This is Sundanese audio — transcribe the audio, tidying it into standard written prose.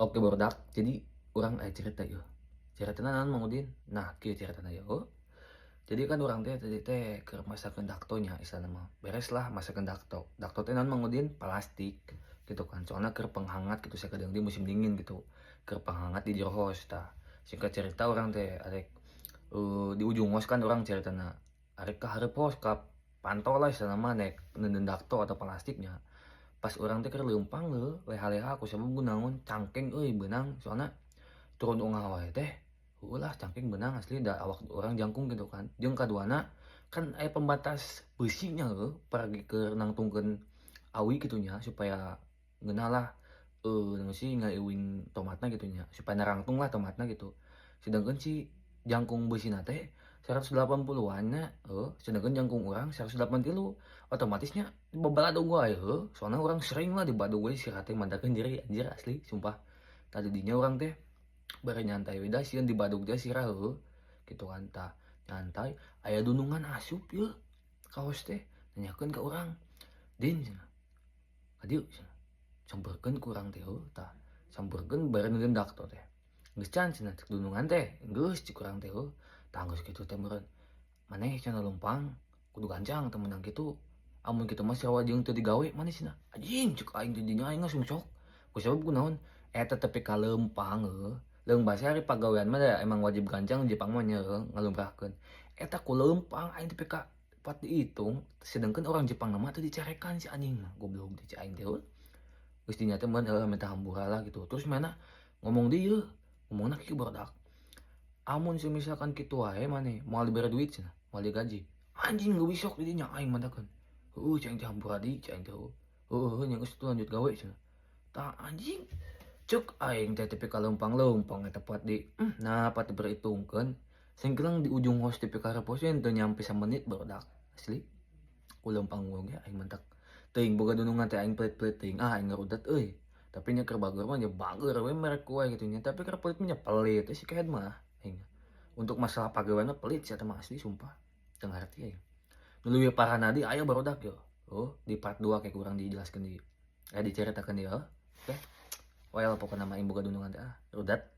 Oke barudak, jadi urang aya cerita yeuh. Caritana naon Mang Udin? Nah kieu caritana yeuh. Jadi kan urang teh tadi teh keur masakeun dakto nya istilahna mah. Beres lah masakeun dakto. Dakto teh naon Mang Udin? Plastik gitu kan. Soalna keur penghangat gitu sakedeung di musim dingin gitu. Keur penghangat di jero hos tah. Singkat cerita urang teh arek di ujung hos kan urang caritana. Arek ka hareup hos ka panto lah istilahna mah nek neundeun dakto atau plastiknya. Pas urang teh keur leumpang heuh leha-leha ku sabab kunaon cangkeng euy beunang, soalna turun ungah wae teh heueuh lah cangkeng beunang asli da awak urang jangkung gitu kan. Jeung kaduana kan aya pembatas beusinya heuh paragi keur nangtungkeun awi kitu nya supaya ngeunah lah naon sih ngaiwing tomatna gitu nya supaya narangtung lah tomatna gitu. Sedangkan si jangkung beusina teh 180-an nya heuh, sedangkan jangkung urang 183, otomatisnya babaladog wae heuh, soalna urang sering lah dibadog we si teh mandakeun nyeri anjir asli sumpah. Tadi dinya urang teh bari nyantai we da sieun dibadog teh sirah heuh gitu kan. Tah nyantai aya dunungan asup yeuh ka hos teh nanyakeun ka urang, "Din," cenah, "ka dieu," cenah, sampeurkeun ku urang teh heuh. Tah sampeurkeun bari neundeun dakto teh, "Geus can?" cenah cek dunungan teh. "Geus," cek urang teh heuh. Tah geus kitu teh meureun, "Maneh," cenah, "leumpang kudu gancang teu meunang kitu, amun kitu mah sarua jeung teu digawe maneh," cenah. Anjing cek aing teh dinya aing langsung sok ku sabab kunaon eta tepi ka leumpang heuh. Leung basa ari pagawean mah da emang wajib gancang Jepang mah nya heuh ngalumprahkeun eta ku leumpang aing tepi ka pat diitung, sedangkan orang Jepang mah teu dicarekan si anjing mah goblok teh cek aing teh heuh. Geus dinya teh mun heuh minta hampura lah gitu, terus mana ngomong deui yeuh, ngomongna kieu barudak, "Amun semisalkan kitu wae maneh moal dibere duit," cenah, "moal digaji." Anjing leuwih sok di dinya aing mantakeun. "Heueuh," cek aing teh, "hampura deui," cek aing teh, "heueuh heueuh nya geus lanjut gawe," cenah. Tah anjing cek aing teh tepi ka leumpang-leumpang eta pat di nah pat diperhitungkeun sengkelang di ujung hos tepi ka hareup hos teu nyampe samenit barudak asli ku leumpang oge aing mantak teuing boga dunungan teh aing pelit-pelit teuing ah aing ngarudet euy. Tapi nya keur bager mah nya bager we merek wae gitu nya, tapi keur pelit mah nya pelit si kehed mah aing. Untuk masalah pagawean mah pelit sia mah asli sumpah teu ngarti aing. Nu leuwih parah deui aya barudak yo. Oh di part 2 kayak kurang dijelaskeun di diceritakeun dia. Oke. Well pokokna mah aing boga dunungan teh ah rudet.